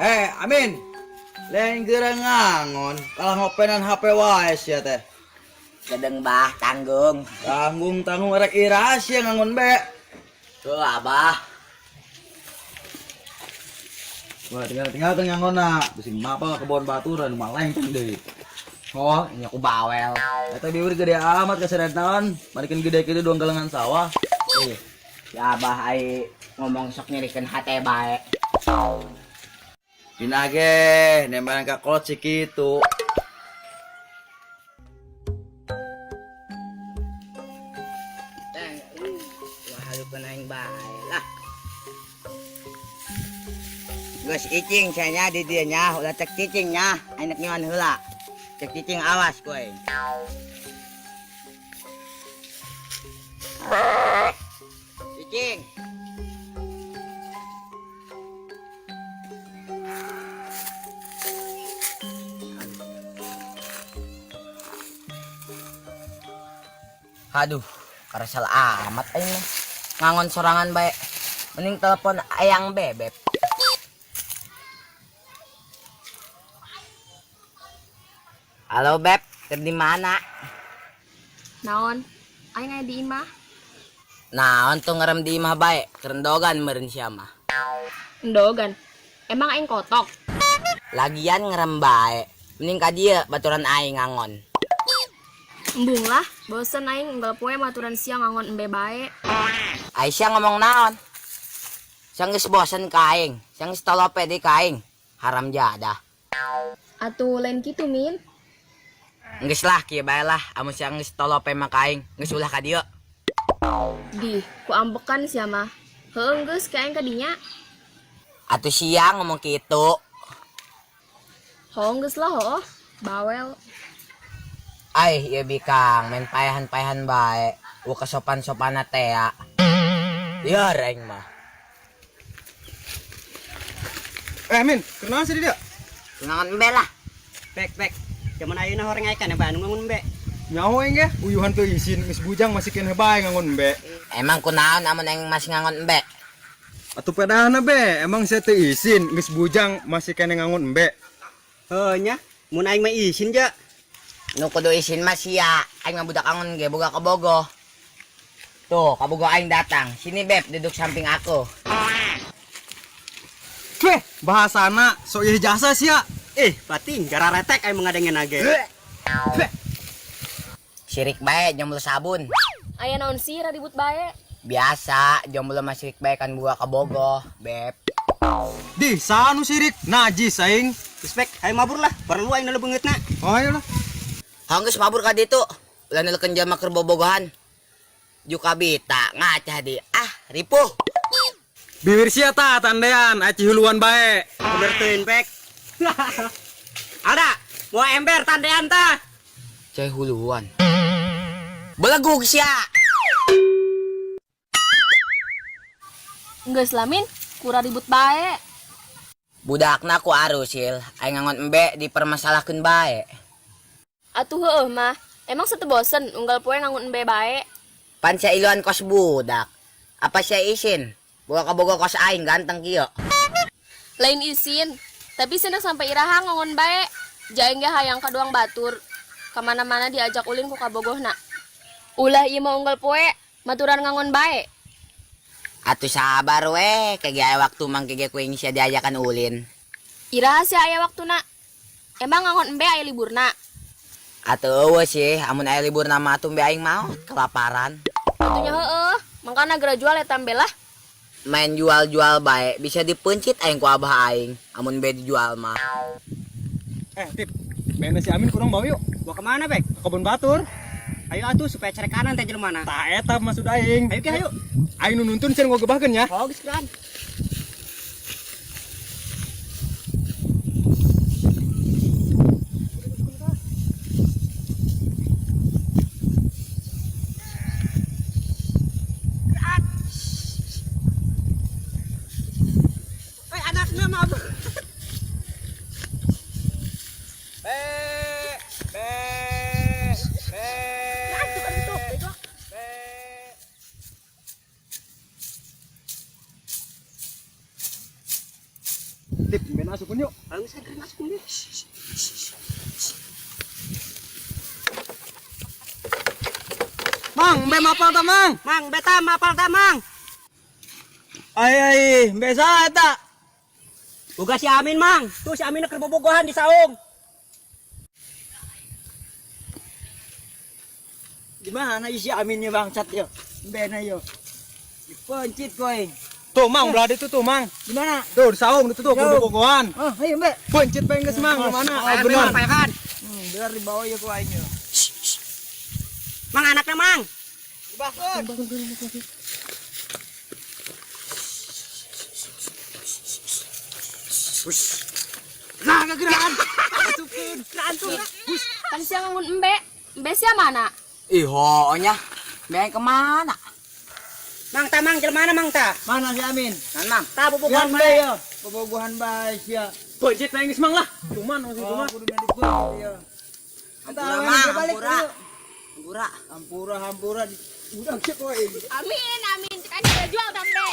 Amin. Lain geura ngangon, kalah ngopenan HP wae sia teh. Gedeng bah tanggung. Tanggung-tanggung rek ira sia ngangon be. Tuh abah. Wah, tinggal-tinggal teh ngangonna. Bisi mapel kebon baturan maleng deui. Oh, ini aku bawel. Eta biwir gede amat kaseret naon, marikeun gede kitu doang galengan sawah. Ih, ya abah ai ngomong sok nyerikeun hate bae. Dina ge nembalan ka kolot si kitu. Teh, wah halukeun aing bae lah. Geus icing sia di dieu nya, ulah cek cicing nya, aing nek nyuan heula. Cek cicing awas kowe. Cicing. Aduh, karesel amat aing mah. Ngangon sorangan bae. Mending telepon ayang bebek. Halo Beb, keur di mana? Naon? Aing aya di imah. Naon tuh ngerem di imah bae, kerendogan meureun sia mah. Endogan. Emang aing kotok? Lagian ngerem bae. Mending ka dieu baturan aing ngangon. Embung lah, bosen aing unggal poe maturan siang ngangon embe bae. Aisyah ngomong naon? Sia geus bosen ka aing, sia geus tolope deui ka aing. Haram jadah. Atuh lain kitu Min. Geus lah kieu bae lah, amun sia geus tolope mah ka aing, geus ulah ka dieu. Dih, ku ambekan sia mah. Heueuh geus ka aing ka dinya. Atuh sia ngomong kitu. Heuh geus lah heuh, bawel. Ai, ieu bikang main paehan-paehan bae. Eueuh kesopan-sopanna teh ya. Lieur aing mah. Min, kunaon sih dia? Ngangon embe lah. Bek, bek. Zaman ayeuna horeng aing kan bae nu ngangon embe. Nyaho aing ge, uyuhan teu isin geus bujang masih keneh bae ngangon embe. Emang kunaon amun aing masih ngangon embe? Atuh pedahna be, emang sia teu isin geus bujang masih keneh ngangon embe. Heuh nya, mun aing mah isin ja. Nu kudu isin mah sia, aing mah budak angon ge boga kabogoh. Tuh, kabogoh aing datang. Sini Beb, duduk samping aku. Weh, bahasana sok ieu jasa sia. Bating gara retek aing mengadengen age. Sirik bae jomblo sabun. Aya naon sih ribut bae? Biasa, jomblo mah sirik bae kan buka kabogoh, Beb. Di, sanu sirik, najis aing. Geus bek, aing mabur lah, perlu aing nu beungeutna. Oh, ayo lah. Hang geus mabur ka ditu. Ulah neulekeun jelema keur bobogohan. Juka bita ngacah di. Ah, ripuh. Bibir sia ta tandean aci huluan bae. Bener teuing bek. Ada, mau ember tandean ta. Cai huluan. Belegug sia. Geus lamin, kura ribut bae. Budakna ku arusil, aing ngangon embe dipermasalahkeun bae. Atuh heueuh mah, emang satu bosen unggal poe ngangon embe bae. Pan sia iluan kos budak. Apa sia isin? Boga kabogo kos aing ganteng kieu. Lain isin, tapi cenah sampai iraha ngangon bae. Jaeng ge hayang kaduang batur. Kamana-mana diajak ulin ku kabogohna. Ulah ieu mah unggal poe, maturan ngangon bae. Atuh sabar we, kege aya waktu mang kege kuing sia diajakan ulin. Iraha sia aya waktuna. Emang ngangon embe aya liburna? Atuh eueuh sih, amun aya liburna mah atuh embe aing maot kelaparan. Atuh nya heueuh, mangkana geura jual eta embe lah. Main jual-jual bae, bisa dipencit aing ku abah aing, amun embe dijual mah. Tip, mainnya si Amin kurang bau yuk. Gua kemana, Bek? Ke kebun batur. Ayo atuh supaya cari kanan teh jelema mana. Tah eta maksud aing. Ayo ke ayo. Aing nu nuntun cenah gogebahkeun ya. Oh, geus geran. Anaknya mah. Be, be, be. Be. Tip, ben asupun yuk. Ayo saya keren masuk deh. Mang, be mapal ta mang? Mang, beta mapal ta mang. Ai ai, be saha eta? Boga si Amin mang. Tuh si Amin keur bobogohan di saung. Di mana isi Aminnya bangsat yo? Be na yo. Dipencit koy. Tuh mang, belah itu tuh mang. Di mana? Tuh di saung itu tuh Saung. bobogohan. Oh, ayo be. Pencit bae geus mang, di mana? Ah, benar. kan? Biar dibawa ya ku aing yo. Mang anaknya mang. Bakun. Nah, kegerakan. Asupkeun. Kan sia ngangon embe. Embe sia mana? Ih, nya. Be kemana? Mang ta mang jelema mana mang ta? Mana si Amin? Nan mang. Ta bobogohan Biar be bae. yo. Bobogohan bae sia. Pencit bae geus mang lah. Cuman masih Oh, cuman. kudu dipencit yo. Hampura mang, hampura. Hampura. Hampura hampura di udah sih koy. Amin, amin. Cek aing jual tambe.